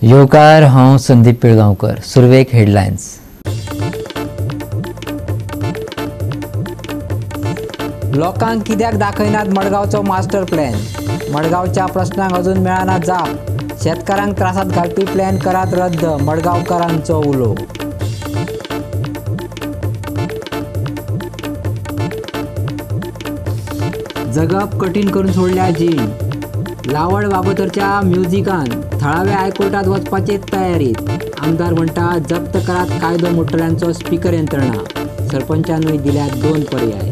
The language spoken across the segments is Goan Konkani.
येवकार, हांव संदीप पिळगांवकर. सुरवेक हेडलायन्स. लोकांक कित्याक दाखयनात मडगांवचो मास्टर प्लॅन? मडगांवच्या प्रश्नांक अजून मेळना जाप. शेतकारांक त्रासात घालपी प्लॅन करात रद्द, मडगांवकारांचो उलो. जगप कठीण करून सोडल्या जीण. लावड बाबतरच्या म्युजिकान थळाव्या हायकोर्टात वचपाचे तयारीत. आमदार म्हणटा जप्त करात कायदो मोडटल्यांचो स्पीकर यंत्रणा. सरपंचानूय दिल्यात दोन पर्याय.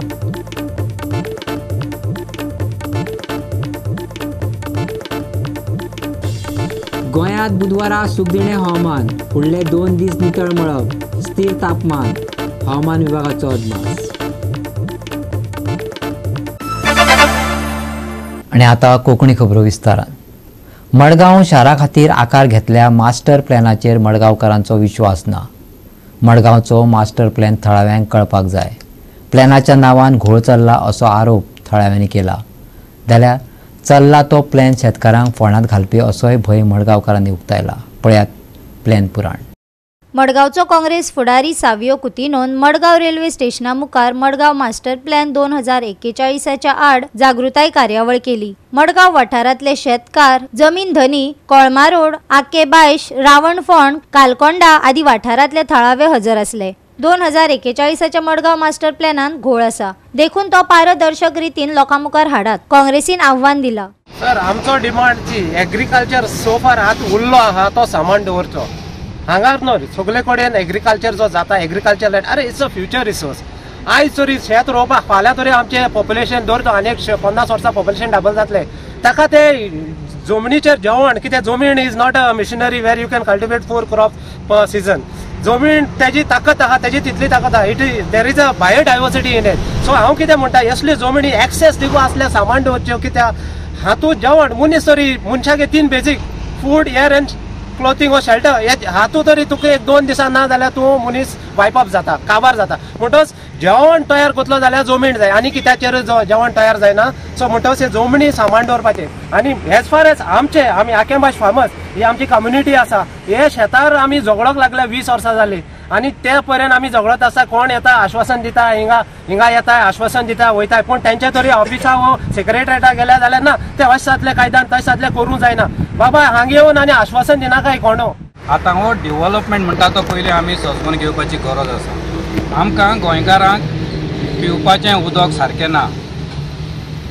गोंयांत बुधवारा सुखदिणें हवामान. फुडले 2 दीस नितळ मळब, स्थिर तापमान. हवामान विभागाचो अदमास. आनी आतां कोंकणी खबरो विस्तारान. मडगांव शारा खातीर आकार घेतल्या मास्टर प्लॅनाचेर मडगांवकारांचो विश्वास ना. मडगांवचो मास्टर प्लॅन थळाव्यांक कळपाक जाय. प्लॅनाच्या नांवान घोळ चल्ला असो आरोप थळाव्यांनी केला. जाल्यार चल्ला तो प्लॅन शेतकारांक फोंडांत घालपी असोय भंय मडगांवकारांनी उक्तायला. पळयात प्लॅन पुराण. मडगांवचो काँग्रेस फुडारी सावियो कुतिनोन मडगांव रेल्वे स्टेशना मुखार मडगांव मास्टर प्लॅन 2041 आड जागृताय कार्यावळ केली. मडगांव वाठारांतले शेतकार, जमीन धनी, कोळमा रोड, आके बायश, रावणफोंड, कालकोंडा आदी वाठारांतले थळावे हजर आसले. 2041 मडगांव मास्टर प्लॅनान घोळ आसा, देखून तो पारदर्शक रितीन लोकां मुखार हाडात, काँग्रेसीन आव्हान दिला. सर, आमचो डिमांड जी एग्रीकल्चर सोफार हात उरलो आहा तो सामान दवरचो. हांगार न्हय, सगळे कडेन एग्रीकल्चर जो जाता, एग्रीकल्चर लँड, अरे it's a future resource. आयज तरी शेत रोवपाक, फाल्यां तरी आमचें पॉप्युलेशन दर आनी 50 वर्सां पॉप्युलेशन डबल जातलें. ताका ते जमनीचेर जेवण कित्याक, जमीन is not a machinery where you can cultivate 4 crop per season. जमीन तेजी ताकत आहा, तेजी तितली ताकत आहा. It is there is a biodiversity in it. So हांव कितें म्हणटा, असली जमिनी एक्सेस दिगो आसल्यार सामान दवरच्यो. कित्याक हातूंत जेवण मनीस तरी मनशाक 3 basic food, air and clothing or shelter. हातूंत तरी तुका 1-2 दिसां ना जाल्यार तूं मनीस वायप जाता, काबार जाता. म्हणटच जेवण तयार करतलो जाल्यार जमीन जाय, आनी कित्याचेर जेवण तयार जायना. सो म्हणटच हे जमनी सामान दवरपाचें. आनी एज फार एज आमचे, आमी आकेबाश फार्मर्स, ही आमची कम्युनिटी आसा, हे शेतार आमी झगडोंक लागल्या 20 वर्सां जालीं आनी ते पर्यंत आमी झगडत आसा. कोण येता आश्वासन दिता, हिंगा हिंगा येता आश्वासन दिता वयता, पूण तेंचे तरी ऑफिसा वो सेक्रेटरीटा गेल्या जाल्यार ना, ते अशें जातलें कायद्यान, तशें जातलें, करूंक जायना. बाबा हांगा येवन आनी आश्वासन दिनाकाय कोणो. आतां हो डेव्हलपमेंट म्हणटा तो पयलीं आमी सोंसून घेवपाची गरज आसा. आमकां गोंयकारांक पिवपाचें उदक सारकें ना,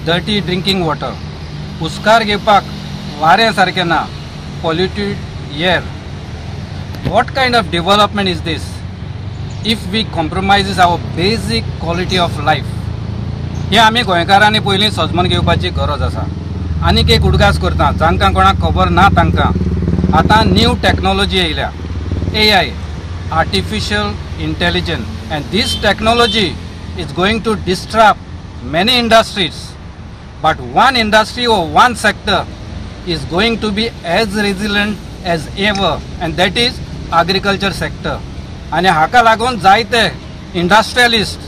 डर्टी ड्रिंकींग वॉटर, उस्कार घेवपाक वारें सारकें ना, polluted air. What kind of development is this if we compromises our basic quality of life? हे आमी गोंयकारांनी पयलीं सजमन घेवपाची गरज आसा. आनीक एक उडगास करता, जांकां कोणाक खबर ना तांकां आतां न्यू टॅक्नोलॉजी येयल्या, AI, artificial intelligence, and this technology is going to disrupt many industries, but one industry or one sector is going to be as resilient as ever, and that is agriculture sector. आनी हाका लागून जायते इंडस्ट्रियलिस्ट,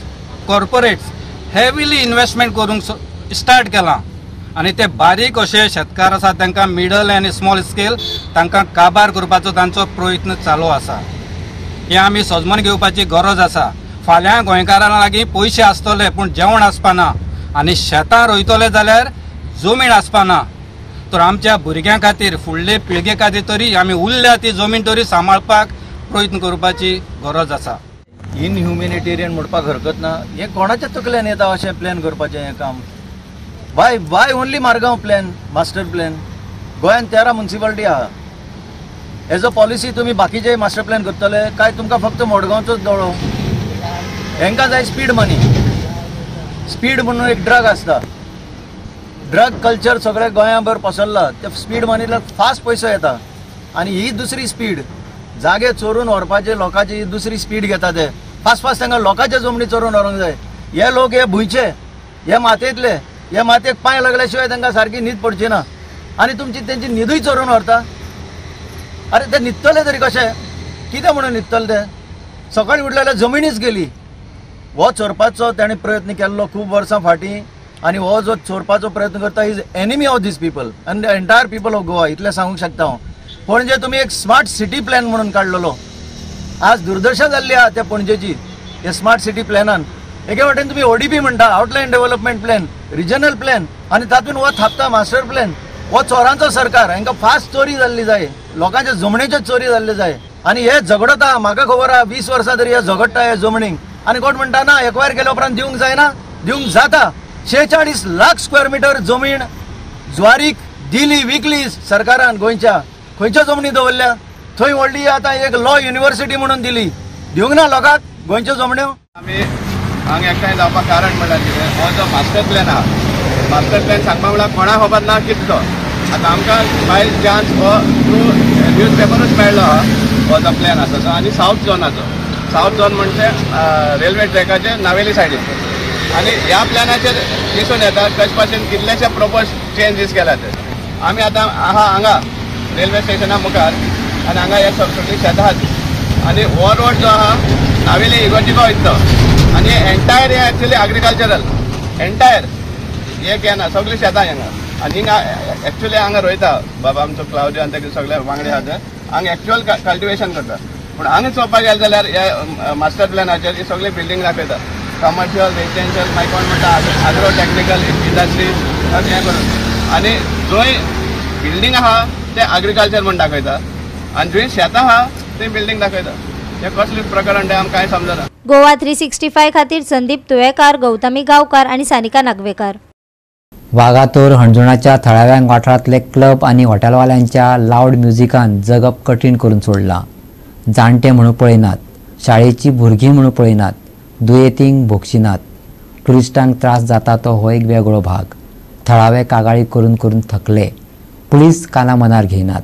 कॉर्पोरेट्स हेविली इन्वेस्टमेंट करूंक स्टार्ट केलां आनी ते बारीक अशे शेतकार आसा तांकां मिडल आनी स्मॉल स्केल तांकां काबार करपाचो तांचो प्रयत्न चालू आसा. हें आमी सजमन घेवपाची गरज आसा. फाल्यां गोंयकारां लागीं पयशे आसतले पूण जेवण आसपाना आनी शेतां रोयतले जाल्यार जमीन आसपाना. तर आमच्या भुरग्यां खातीर, फुडले पिळगे खातीर तरी आमी उरल्या ती जमीन तरी सांबाळपाक प्रयत्न करपाची गरज आसा. इनह्युमॅनिटेरियन म्हणपाक हरकत ना. हें कोणाच्या तकल्यान येता अशें प्लॅन करपाचें हें काम? Why why only Margao plan, master plan? गोंयांत 13 मुन्सिपालिटी आहा. एज अ पॉलिसी तुमी बाकीचे मास्टर प्लॅन करतले काय तुमकां फक्त मडगांवचोच दोळो? हेंकां जाय स्पीड मनी. स्पीड म्हणून एक ड्रग आसता, ड्रग कल्चर सगळें गोंयांभर पसरला. ते स्पीड मनीला फास्ट पयसो येता आनी ही दुसरी स्पीड जागे चोरून व्हरपाचे लोकांची ही दुसरी स्पीड घेता. ते फास्ट फास्ट तांकां लोकांच्या जमनी चोरून व्हरूंक जाय. हे लोक हे भुंयचे, हे मातयेंतले, हे मातयेक पांय लागल्या शिवाय तांकां सारकी न्हीद पडची ना आनी तुमची तेंची न्हिदूय चोरून व्हरता. अरे ते न्हिदतले तरी कशे? कितें म्हणून न्हिदतले ते? सकाळीं उठले जाल्यार जमिनीच गेली. हो चोरपाचो ताणें प्रयत्न केल्लो खूब वर्सां फाटीं आनी हो जो चोरपाचो प्रयत्न करता is enemy of these people and the entire people of Goa, इतलें सांगूंक शकता हांव. पणजे तुमी एक स्मार्ट सिटी प्लॅन म्हणून काडलेलो, आज दुर्दशा जाल्ली आहा त्या पणजेची हे स्मार्ट सिटी प्लॅनान. एके वाटेन तुमी ओडीपी म्हणटा, outline development plan, regional plan, आनी तातूंत हो थापता मास्टर प्लॅन. हो चोरांचो सरकार, हांकां फास्ट चोरी जाल्ली जाय, लोकांच्या जमणीच्यो चोरी जाल्ली जाय. आनी हे झगडता, म्हाका खबर आहा 20 वर्सां तरी हे झगडटा हे जमणीक. आनी कोण म्हणटा ना एक्वायर केल्या उपरांत दिवंक जायना, दिवंक जाता. 46 लाख स्क्वेअर मिटर जमीन ज्वारीक दिली, विकली सरकारान गोंयच्या. खंयच्यो जमनी दवरल्या थंय व्हडली आतां एक लॉ युनिव्हर्सिटी म्हणून दिली, दिवंक ना लोकांक गोंयच्यो जमण्यो. आमी हांगा एकठांय जावपाक कारण म्हणल्यार कितें, हो जो मास्टर प्लॅन आहा, मास्टर प्लॅन सांगपा म्हणल्यार कोणाक खबर ना कितलो. आतां आमकां बाय चान्स हो थ्रू न्यूज पेपरूच मेळ्ळो आहा हो जो प्लॅन आसा तो. आनी सावथ झोनाचो, सावथ झोन म्हणजे रेल्वे ट्रॅकाचे नावेली सायडीन. आनी ह्या प्लॅनाचेर दिसून येता कशे भाशेन कितलेशे प्रोपोज चेंजीस केल्या ते. आमी आतां आहा हांगा रेल्वे स्टेशना मुखार आनी हांगा हे सगळीं शेतां आहात आनी हो रोड जो आहा नावेली इगोटिको वयतलो आनी एंटायर हे एक्चुअली एग्रीकल्चरल एंटायर एक हें ना, सगळीं शेतां हांगा. आनी हिंगा एक्चुअली हांगा रोयता बाबा आमचो क्लावडियो आनी तेगे सगळे वांगडी आहा ते हांगा एक्चुअल कल्टिवेशन करता. पूण हांगा चोवपाक गेले जाल्यार ह्या मास्टर प्लॅनाचेर ही सगळी बिल्डींग दाखयता, कमर्शियल, रेजिडेन्शियल, मागीर कोण म्हणटा आग्रो टॅक्निकल इंडस्ट्रीज अशें हें करून. आनी जंय बिल्डींग आहा ते एग्रीकल्चर म्हूण दाखयता आनी जंय शेतां आहा थंय बिल्डींग दाखयता. हें कसलें प्रकरण तें आमकां कांय समजना. गोवा 365 खातीर संदीप तुयेकार, गौतमी गांवकार आनी सानिका नागवेकार. वागातोर हणजुणाच्या थळाव्या वाठारांतले क्लब आनी हॉटेलवाल्यांच्या लावड म्युजिकान जगप कठीण करून सोडलां. जाणटे म्हणून पळयनात, शाळेची भुरगीं म्हणून पळयनात, दुयेंतींक भोगशिनात. ट्युरिस्टांक त्रास जाता तो हो एक वेगळो भाग. थळावे कागाळी करून करून थकले, पुलीस काना मनार घेयनात.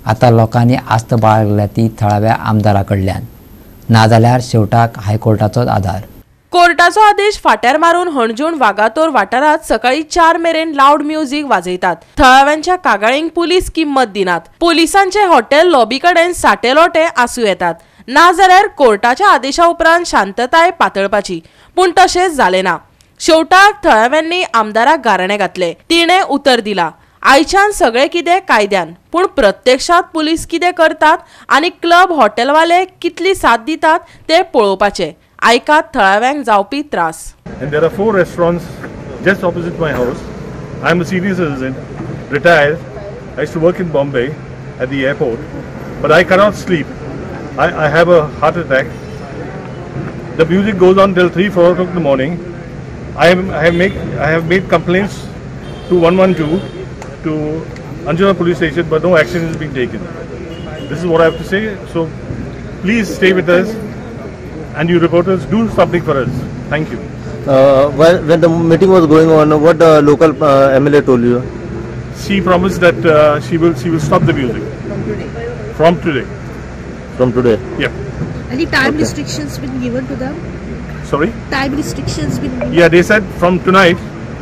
आतां लोकांनी आस्त बाळगल्या ती थळाव्या आमदारा कडल्यान, नाजाल्यार शेवटाक हायकोर्टाचोच आदार. कोर्टाचो आदेश फाट्यार मारून हणजूण वागातोर वाठारांत सकाळी 4 मेरेन लावड म्युझिक वाजयतात. थळाव्यांच्या कागाळींक पुलीस किंमत दिनात. पुलिसांचे हॉटेल लॉबी कडेन साटे लोटे आसूं येतात, नाजाल्यार कोर्टाच्या आदेशा उपरांत शांतताय पातळपाची. पूण तशें जालें ना. शेवटाक थळाव्यांनी आमदाराक गाराणें घातलें. तिणें उतर दिला आयच्यान सगळें कितें कायद्यान. पूण प्रत्यक्षांत पुलीस कितें करतात आनी क्लब हॉटेलवाले कितली साथ दितात ते पळोवपाचें. आयकात थळाव्यांक जावपी त्रास. And there are 4 restaurants just opposite my house. I am a senior citizen, retired. I used to work in Bombay at the airport, but I cannot sleep. I have a heart attack. The music goes on till 3-4 o'clock in the morning. I have made complaints to 112, to Anjuna police station, but no action is being taken. This is what I have to say. So please stay with us, and you reporters do something for us. Thank you. When the meeting was going on, what the local MLA told you? She promised that she will stop the music from today. From today? Yeah. Any time restrictions been given to them? Sorry? Time restrictions been given? Yeah, they said from tonight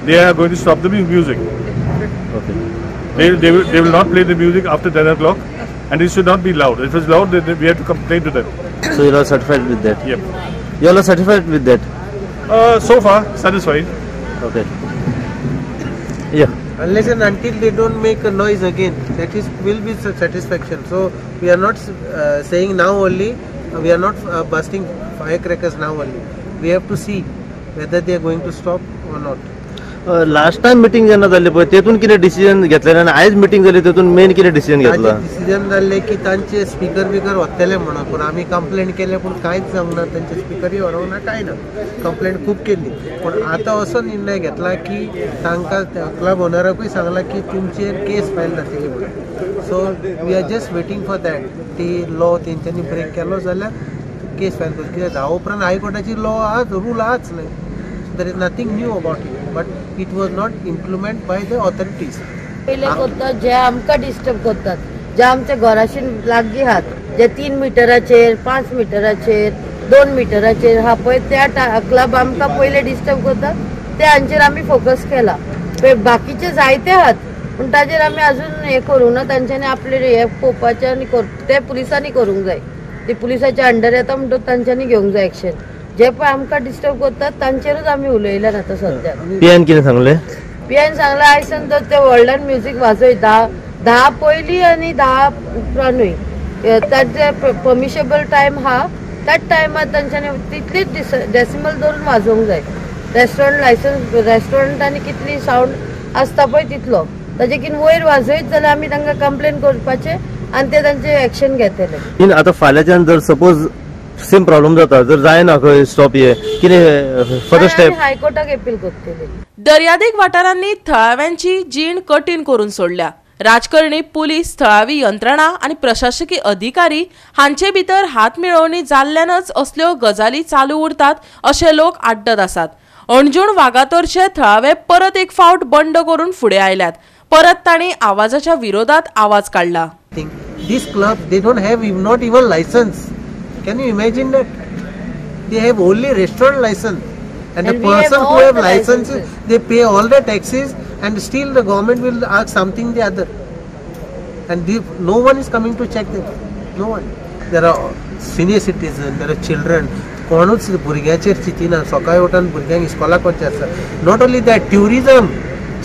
they are going to stop the music. Okay. They will not play the music after 10 o'clock, and it should not be loud. If it's loud, then we have to complain to them. So you are satisfied with that? Yep. You are satisfied with that? So far, satisfied. Okay. Yeah. Unless and until they don't make a noise again, that is will be satisfaction. So we are not saying now only, we are not busting firecrackers now only. We have to see whether they are going to stop or not. Last time meeting जेन्ना जाल्ली पळय तेतून कितें डिसिजन घेतलें आनी आयज मिटींग जाली तेतून मेन कितें डिसिजन घेतला? डिसिजन जाल्लें की तांचे स्पिकर बिकर व्हरतले म्हणून, पूण आमी कंप्लेंट केले पूण कांयच जावंक ना, तांचे स्पिकरूय व्हरूंक ना, कांय ना. कंप्लेंट खूब केल्ली, पूण आतां असो निर्णय घेतला की तांकां क्लब ओनराकूय सांगलां की तुमचेर केस फायल जातली म्हणून. So we are just waiting for that. ती लॉ तेंच्यांनी ब्रेक केलो जाल्यार केस फायल करची, कित्याक धा उपरांत हायकोर्टाची लॉ आहाच, रूल आहाच न्हय. There is nothing new about it, but it was not implemented by the authorities. पहिले करतात जे आमकां डिस्टर्ब करतात, जे आमच्या घराशी लागीं आहात, जे 3 मिटराचेर, 5 मिटराचेर, 2 मिटराचेर आहा पळय त्या क्लब आमकां पयले डिस्टर्ब करतात, ते हांचेर आमी फोकस केला. बाकीचे जायते आहात पूण ताजेर आमी अजून हें करूंक ना. तांच्यांनी आपले हें पळोवपाचें आनी ते पुलिसांनी करूंक जाय, ते पुलिसाच्या अंडर येता म्हणटकच तांच्यांनी घेवंक जाय एक्शन. जे पळय आमकां डिस्टर्ब करतात तांचेरूच आमी उलयल्यात आतां सद्याक. पीएन कितें सांगलें? पीएन सांगलें आयसान तर ते व्हडल्यान म्युजीक वाजयता 10 पयलीं आनी 10 उपरांतूय तांचे परमिशेबल टायम आहा त्याच टायमार तांच्यांनी तितलीच डेसिमल धरून वाजोवंक जाय. रेस्टॉरंट लायसन्स रेस्टॉरंटांनी कितली सावंड आसता पळय तितलो, ताजे किन वयर वाजयत जाल्यार आमी तांकां कंप्लेन करपाचें आनी ते तांचे एक्शन घेतले. आतां फाल्यांच्यान जर सपोज सेम प्रॉब्लम जाता, जर जायना खंय स्टॉप हे कितें फर्दर स्टेप? हायकोर्टाक अपील करतले. दर्यादेग वाठारांनी थळाव्यांची जीण कठीण करून सोडल्या. राजकारणी, पुलीस, थळावी यंत्रणा आनी प्रशासकी अधिकारी हांचे भितर हात मेळोवणी जाल्ल्यानच असल्यो गजाली चालू उरतात अशे लोक आड्डत आसात. अणजूण वागातोरचे थळावे परत एक फावट बंड करून फुडें आयल्यात. परत तांणी आवाजाच्या विरोधात आवाज काडला. This club they don't have not even license. Can you imagine that? They have only restaurant license, and the person who have licenses, they pay all the taxes, and still the government will ask something the other, and no one is coming to check them. No one. There are senior citizens, there are children. कोणूच भुरग्यांचेर चिंतिना. सकाळी उठून भुरग्यांक इस्कॉलाक वचचें आसता. Not only that, tourism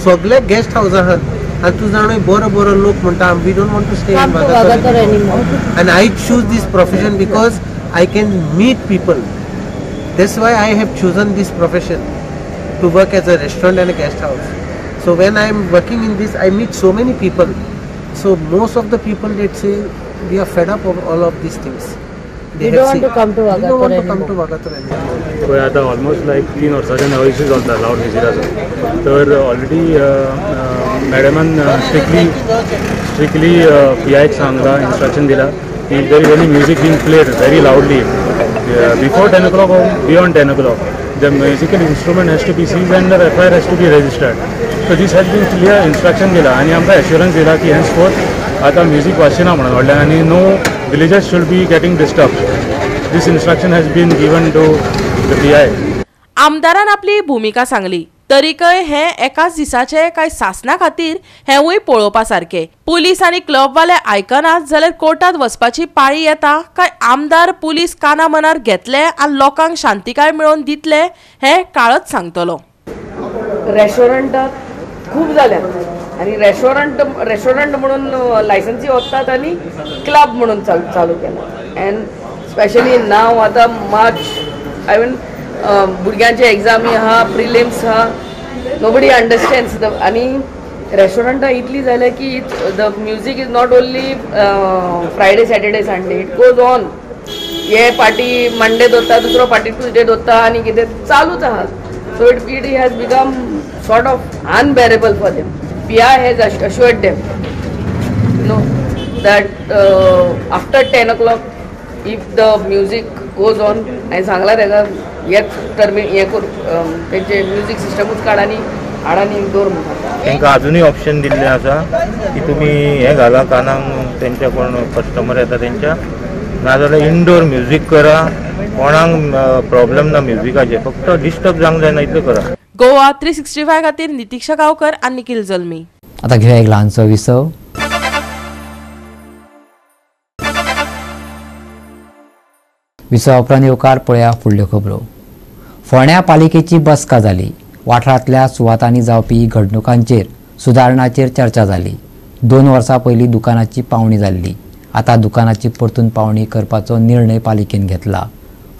सगळे गेस्ट हावसां आहात आनी तूं जाणा बरो बरो लोक म्हणटा we don't want to stay in Vagator anymore, and I choose this profession because I can meet people. That's why I have chosen this profession to work as a restaurant and a guest house. So when I am working in this, I meet so many people. So most of the people, they say we are fed up of all of these things. They don't want to come to Vagator anymore. पळय आतां ऑलमोस्ट लायक 3 वर्सांच्यान हो इशू चलता लावड म्युजिकाचो. तर ऑलरेडी मॅडमान स्ट्रिक्टली पी आयक सांगला, इन्स्ट्रक्शन दिला की there is any music being played very loudly before 10 o'clock or beyond 10 o'clock, the musical instrument has to be seized and the FIR has to be registered. So this has been clear instruction दिला आनी आमकां एश्योरन्स दिला की हेन्सफोर्थ आतां म्युजीक वाजचें म्हणून व्हडल्यान आनी no villagers should be getting disturbed. This instruction has been given to the PI. आमदारान आपली भूमिका सांगली. तरीकय हे एकाच दिसाचे काय सासना खातीर हेंवूय पळोवपा सारकें. पुलीस आनी क्लबवाले आयकनात जाल्यार कोर्टात वचपाची पाळी येता काय आमदार पुलीस काना मनार घेतले आनी लोकांक शांतिकाय मेळोवन दितले हें काळच सांगतलो. रेस्टॉरंटां खूब जाल्यात आनी रेस्टॉरंट म्हणून लायसन्सी वतात आनी क्लब म्हणून चालू केला. एंड स्पेशली नाव आतां मार्च I mean भुरग्यांचे एग्जामी आहा, प्रिलिम्स आहा, नोबडी अंडरस्टँड्स the. आनी रेस्टॉरंटां इतली जाल्या की the music is not only Friday Saturday Sunday, it goes on. हे पार्टी मंडे दवरता, दुसरो पार्टी ट्युजडे दवरता आनी कितें चालूच आहा. So it has become sort of unbearable for them. PI has assured them, you know, that after 10 o'clock if the music goes on, हांवें सांगलां ताका हेच टर्मी हें कर, तेंचे म्युजीक सिस्टमूच काड आनी हाड आनी दवर म्हणटा. तांकां अजुनूय ऑप्शन दिल्लें आसा की तुमी हें घाला कानाक तेंच्या कोण कस्टमर येता तेंच्या, नाजाल्यार इनडोर म्युजीक करा, कोणाक प्रॉब्लम ना म्युजिकाचेर, फक्त डिस्टर्ब जावंक जायना इतलें करा. गोवा 365 खातीर नितीक्षा गांवकर आनी निखिल जल्मी. आतां घेवया एक ल्हानसो विसव. विसवा उपरांत येवकार पळया फुडल्यो खबरो. फोंड्या पालिकेची बसका जाली. वाठारांतल्या सुवातांनी जावपी घडणुकांचेर सुदारणाचेर चर्चा जाली. 2 वर्सां पयलीं दुकानाची पावणी जाल्ली. आतां दुकानाची परतून पावणी करपाचो निर्णय पालिकेन घेतला.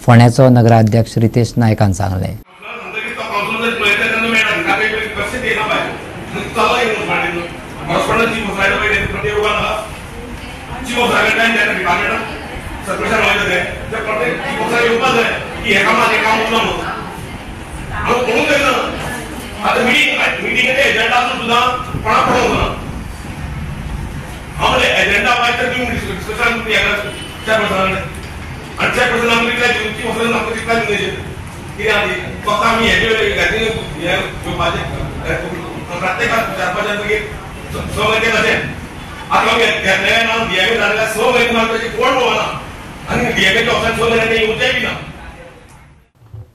फोंड्याचो नगराध्यक्ष रितेश नायकान सांगलें.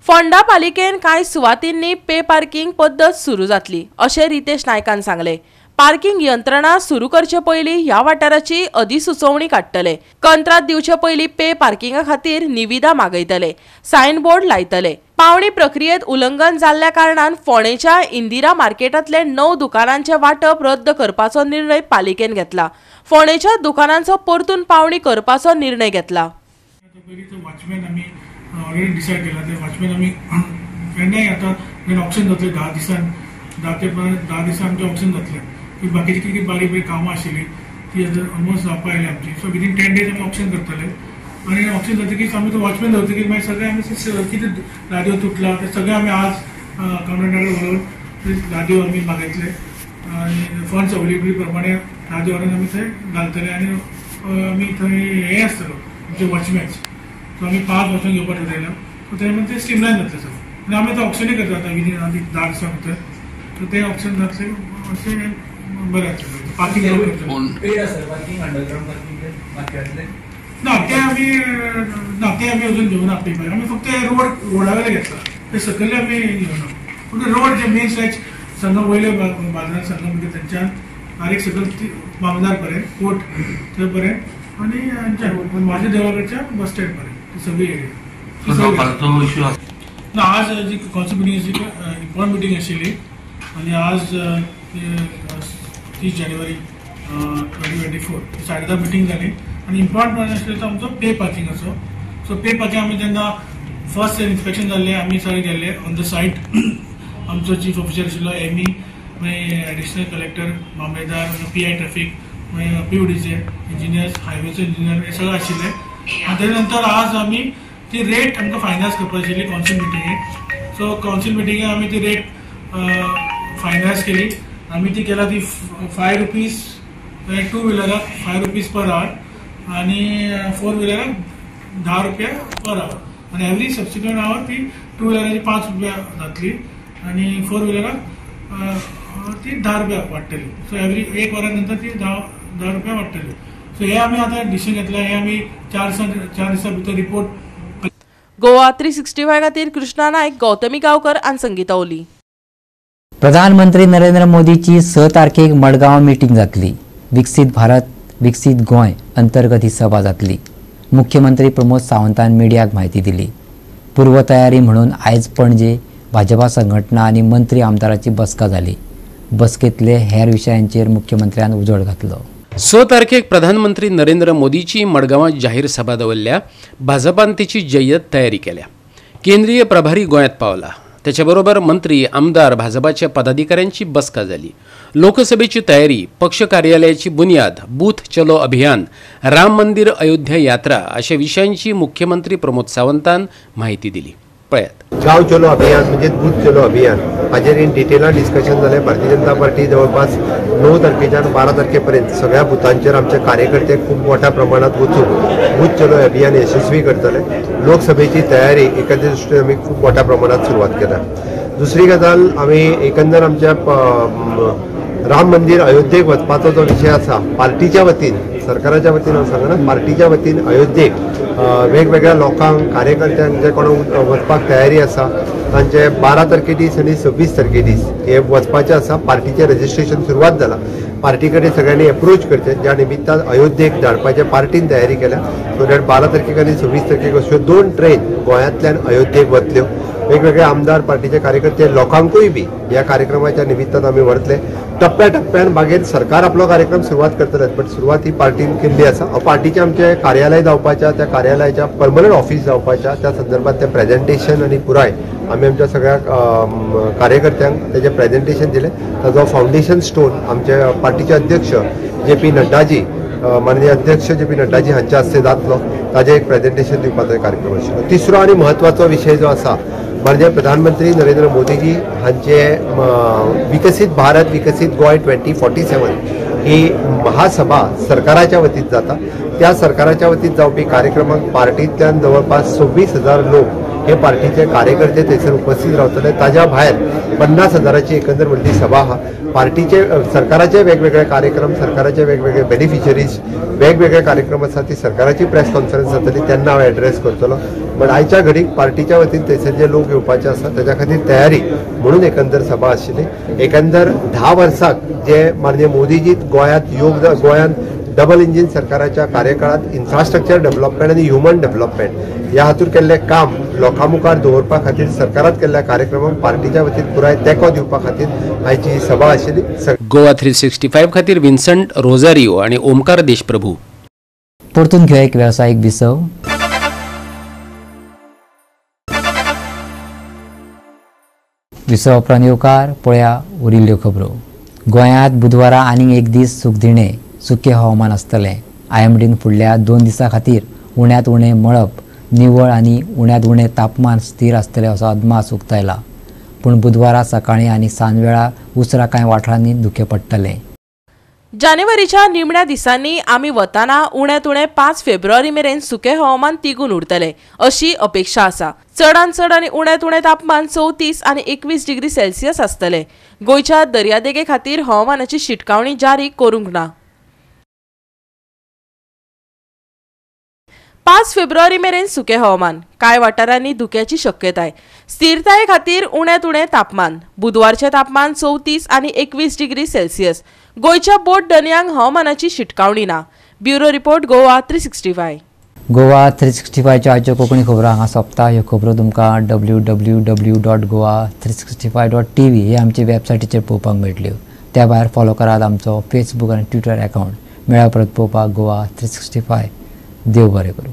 फोंडा पालिकेन कांय सुवातींनी पे पार्किंग पद्दत सुरू जातली अशें रितेश नायकान सांगलें. पार्किंग यंत्रणा सुरू करचे पयलीं ह्या वाठाराची अधिसुचोवणी काडटले. कंत्राट दिवचे पयलीं पे पार्किंगा खातीर निविदा मागयतले, सायन बोर्ड लायतले. पावणी प्रक्रियेत उल्लंघन जाल्ल्या कारणान फोंडेच्या इंदिरा मार्केटांतले 9 दुकानांचे वांटप रद्द करपाचो निर्णय पालिकेन घेतला. फोंडेच्या दुकानांचो परतून पावणी करपाचो निर्णय घेतला. वॉचमॅन आमी ऑलरेडी डिसायड केला ते वॉचमॅन आमी केन्नाय आतां ऑप्शन जातले 10 दिसान, 10 ते 10 दिसान आमचें ऑप्शन जातलें. बाकीची कितें बारीक बारीक कामां आशिल्ली ती आतां ऑलमोस्ट जावपा आयली आमची. सो विदीन 10 डेज आमी ऑप्शन करतले आनी ऑप्शन जातकीच आमी तो वॉचमॅन दवरतकीच मागीर सगळें आमी कितें रादियो तुटला ते सगळें आमी आज अकाउंटंटा कडेन उलोवन रादियो आमी मागयतले आनी फंड्स अवेलेबिलिटी प्रमाणे रादियो व्हरून आमी थंय घालतले आनी आमी थंय हें आसतलो आमचे वॉचमॅन्स. सो आमी 5 वॉचमॅन घेवपाक ठरयलां. सो तें मागीर तें स्ट्रीमलायन जातलें सगळें आनी आमी आतां ऑप्शनूय करता आतां विदीन 10 दिसां भितर. सो तें ऑप्शन जातलें अशें बरें जातलें. पार्किंग ना ते आमी ना ते आमी अजून घेवना पेपर. आमी फक्त रोड रोडा वयले घेतला, ते सकयले आमी घेवना. पूण रोड जे मेन स्ट्रेच संगम वयले बाजारान संगम म्हणजे थंयच्यान बारीक सकयल मामदार पर्यंत कोर्ट थंय पर्यंत आनी हांच्या म्हाजे देवळा कडच्या बस स्टँड पर्यंत ती सगळी एरिया. ना आज जी कावन्सील मिटींग आशिल्ली इम्पॉर्टंट मिटींग आशिल्ली आनी आज 30 जानेवारी 2024 10:30 मिटींग जाली आनी इम्पॉर्टंट पॉयंट आशिल्लो तो आमचो पे पार्किंगाचो. सो पे पार्किंग आमी जेन्ना फर्स्ट इन्स्पेक्शन जाल्लें आमी सगळे गेल्ले ऑन the site. आमचो चीफ ऑफिसर आशिल्लो एम ई, मागीर एडिशनल कलेक्टर, मामलेदार, पी I traffic, मागीर पीओडीचे इंजिनियर्स, हायवेचो इंजिनियर हे सगळे आशिल्ले. आनी तेजे नंतर आज आमी ती रेट आमकां फायनलायज करपाची आशिल्ली कावन्सील मिटिंगेक. सो कावन्सील मिटिंगेक आमी ती रेट फायनलायज केली. आमी ती केला ती 5 रुपीज टू व्हिलराक 5 रुपीज पर आवर आनी 4 व्हिलराक 10 रुपया पर आवर आनी एवरी सबसिक्वंट our ती टू व्हिलराची 5 रुपया जातली आनी 4 व्हिलराक ती 10 रुपया वाडटली. सो एवरी 1 वरा नंतर ती 10 रुपया वाडटली. सो हे आमी आतां डिसिजन घेतला. हे आमी 4 दिसां भितर रिपोर्ट. गोवा 365 खातीर कृष्णा नायक, गौतमी गांवकर आनी संगीता ओली. प्रधानमंत्री नरेंद्र मोदीची 6 तारखेक मडगांव मिटींग जातली. विकसीत भारत विकसीत गोंय अंतर्गत ही सभा जातली. मुख्यमंत्री प्रमोद सावंतान मिडियाक म्हायती दिली. पूर्वतयारी म्हणून आयज पणजे भाजपा संघटना आनी मंत्री आमदाराची बसका जाली. बसकेंतले हेर विशयांचेर मुख्यमंत्र्यान उजवाड घातलो. 6 तारखेक प्रधानमंत्री नरेंद्र मोदीची मडगांवात जाहीर सभा दवरल्या. भाजपान तिची जय्यत तयारी केल्या. केंद्रीय प्रभारी गोंयांत पावला. त्याच्याबरोबर मंत्री, आमदार, भाजपाच्या पदाधिकाऱ्यांची बसका झाली. लोकसभेची तयारी, पक्ष कार्यालयाची बुनियाद, बूथ चलो अभियान, राम मंदिर अयोध्या यात्रा अशा विषयांची मुख्यमंत्री प्रमोद सावंतान माहिती दिली. पळयात. गांव चलो अभियान म्हणजे बूथ चलो अभियान हाजेर इन डिटेलान डिस्कशन जालें. भारतीय जनता पार्टी जवळपास 9 तारखेच्यान 12 तारखेपर्यंत सगळ्या बुथांचेर आमचे कार्यकर्ते खूब मोठ्या प्रमाणात वचून बूथ चलो अभियान यशस्वी करतले. लोकसभेची तयारी एखाद्या दृश्टीन आमी खूब मोठ्या प्रमाणात सुरवात केल्या. दुसरी गजाल, आमी एकंदर आमच्या राम मंदिर अयोध्येक वचपाचो जो विशय आसा, पार्टीच्या वतीन, सरकाराच्या वतीन हांव सांगना, पार्टीच्या वतीन अयोध्येक वेगवेगळ्या लोकांक, कार्यकर्त्यांक जे कोण वचपाक तयारी आसा तांचे 12 तारखे दीस आनी 26 तारखे दीस हे वचपाचे आसा. पार्टीचें रजिस्ट्रेशन सुरवात जाला. पार्टी कडेन सगळ्यांनी एप्रोच करचें ज्या निमित्तान अयोध्येक धाडपाचें पार्टीन तयारी केल्या. सो that 12 तारखेक आनी 26 तारखेक अश्यो 2 ट्रेन गोंयांतल्यान अयोध्येक वतल्यो. वेगवेगळे आमदार, पार्टीचे कार्यकर्ते, लोकांकूय बी ह्या कार्यक्रमाच्या निमित्तान आमी व्हरतले. टप्प्या टप्प्यान मागीर सरकार आपलो कार्यक्रम सुरवात करतले, बट सुरवात ही पार्टीन केल्ली आसा. पार्टीचें आमचें कार्यालय जावपाच्या, त्या कार्यालयाच्या परमनंट ऑफिस जावपाच्या त्या संदर्भात तें प्रेजेंटेशन आनी पुराय आमी आमच्या सगळ्या कार्यकर्त्यांक तेजें प्रेजेंटेशन दिलें. ताजो फावंडेशन स्टोन आमचे पार्टीचे अध्यक्ष जे पी नड्डाजी, माननीय अध्यक्ष जे पी नड्डाजी हांच्या हस्ते जातलो. ताजें एक प्रेजेंटेशन दिवपाचो कार्यक्रम आशिल्लो. तिसरो आनी म्हत्वाचो विशय जो आसा, माननीय प्रधानमंत्री नरेंद्र मोदीजी हांचे विकसीत भारत विकसीत गोंय 2047 ही महासभा सरकाराच्या वतीन जाता. त्या सरकाराच्या वतीन जावपी कार्यक्रमाक पार्टींतल्यान जवळपास 26,000 लोक हे पार्टीचे कार्यकर्ते थंयसर उपस्थित रावतले. ताज्या भायर 50,000ची एकंदर व्हडली सभा आहा. पार्टीचे सरकाराचे वेगवेगळे कार्यक्रम, सरकाराचे वेगवेगळे बेनिफिशरीज, वेगवेगळे कार्यक्रम आसा, ती सरकाराची प्रेस कॉन्फरन्स जातली तेन्ना हांव एड्रेस करतलो. बट आयच्या घडीक पार्टीच्या वतीन थंयसर जे लोक येवपाचे आसा ताच्या खातीर तयारी म्हणून एकंदर सभा आशिल्ली. एकंदर 10 वर्साक जे माननीय मोदीजी गोंयांत गोंयांत डबल इंजीन सरकाराच्या कार्यकाळात इन्फ्रास्ट्रक्चर डेव्हलपमेंट आनी ह्युमन डेव्हलपमेंट ह्या हातूर केल्लें काम लोकां मुखार दवरपा खातीर सरकारात केल्ल्या कार्यक्रमाक पार्टीच्या वतीन पुराय तेंको दिवपा खातीर आयची ही सभा आशिल्ली. गोवा 365 खातीर विन्संट रोजारियो आनी ओमकार देशप्रभू. परतून घेवया एक वेवसायीक विसव. विसव उपरांत येवकार पळया उरिल्ल्यो खबरो. गोंयांत बुधवारा आनीक एक दीस सुखदिणें सुकें हवामान आसतलें. आयएमडीन फुडल्या 2 दिसां खातीर उण्यांत उणें मळब निवळ आनी उण्यांत उणें तापमान स्थिर आसतलें असो अदमास उक्तायला. पूण बुधवारा सकाळीं आनी सांजवेळा उसरां कांय वाठारांनी धुकें पडटलें. जानेवारीच्या निमण्या दिसांनी आमी वताना उण्यांत उणें 5 फेब्रुवारी मेरेन सुकें हवामान तिगून उरतलें अशी अपेक्षा आसा. चडांत चड आनी उण्यांत उणें तापमान 34 आनी 21 डिग्री सेल्सियस आसतलें. गोंयच्या दर्यादेगे खातीर हवामानाची शिटकावणी जारी करूंक ना. 5 फेब्रुवारी मेरेन सुकें हवामान, कांय वाठारांनी धुक्याची शक्यताय. स्थिरताये खातीर उण्यांत उणें तापमान, बुधवारचें तापमान 34 आनी 21 डिग्री सेल्सियस. गोंयच्या बोट दर्यांक हवामानाची शिटकावणी ना. Bureau report, Goa 365. Goa 365च्यो आयच्यो कोंकणी खबरो हांगा सोंपता. ह्यो खबरो तुमकां www.goa365.tv हे आमचे वेबसायटीचेर पळोवपाक मेळटल्यो. त्या भायर फॉलो करात आमचो फेसबूक आनी ट्विटर अकावंट. मेळ्या परत पळोवपाक गोवा 365. देव बरें करूं.